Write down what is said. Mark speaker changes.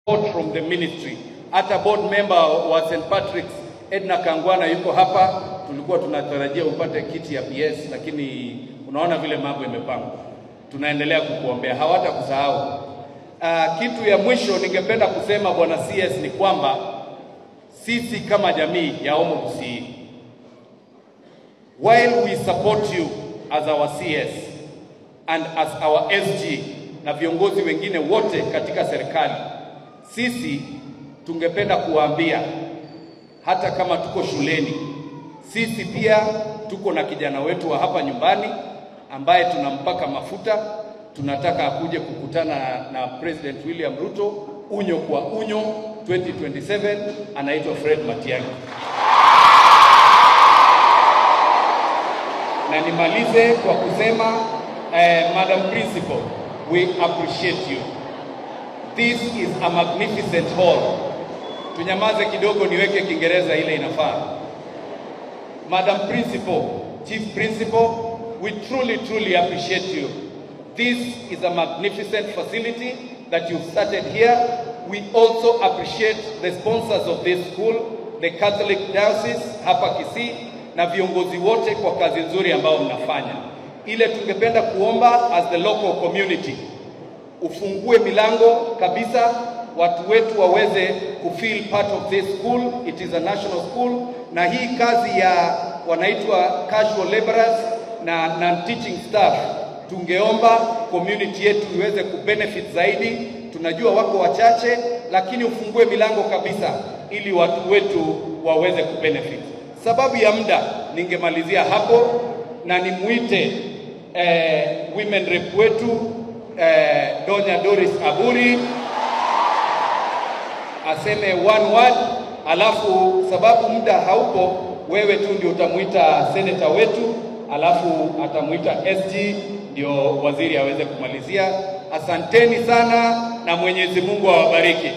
Speaker 1: From the ministry. Hata board member wa St. Patrick's Edna Kangwana yuko hapa. Tulikuwa tunatarajia upate kiti ya PS, lakini unaona vile mambo imepangwa. Tunaendelea kukuombea, hawatakusahau. Kitu ya mwisho ningependa kusema Bwana CS ni kwamba sisi kama jamii ya Omogusii, while we support you as our CS and as our SG na viongozi wengine wote katika serikali, sisi tungependa kuwaambia hata kama tuko shuleni, sisi pia tuko na kijana wetu wa hapa nyumbani ambaye tunampaka mafuta. Tunataka akuje kukutana na President William Ruto unyo kwa unyo 2027, anaitwa Fred Matiang'i. Na nimalize kwa kusema Madam Principal, we appreciate you. This is a magnificent hall. Tunyamaze kidogo niweke Kiingereza ile inafaa. Madam Principal, Chief Principal, we truly, truly appreciate you. This is a magnificent facility that you've started here. We also appreciate the sponsors of this school, the Catholic Diocese hapa Kisii, na viongozi wote kwa kazi nzuri ambao mnafanya. Ile tungependa kuomba as the local community, ufungue milango kabisa, watu wetu waweze kufeel part of this school. It is a national school, na hii kazi ya wanaitwa casual laborers na non-teaching staff, tungeomba community yetu iweze kubenefit zaidi. Tunajua wako wachache, lakini ufungue milango kabisa ili watu wetu waweze kubenefit. Sababu ya muda ningemalizia hapo na nimuite women rep wetu Donya Doris Aburi aseme one word, alafu sababu muda haupo, wewe tu ndio utamuita senator wetu, alafu atamuita SG ndio waziri aweze kumalizia. Asanteni sana na Mwenyezi Mungu awabariki.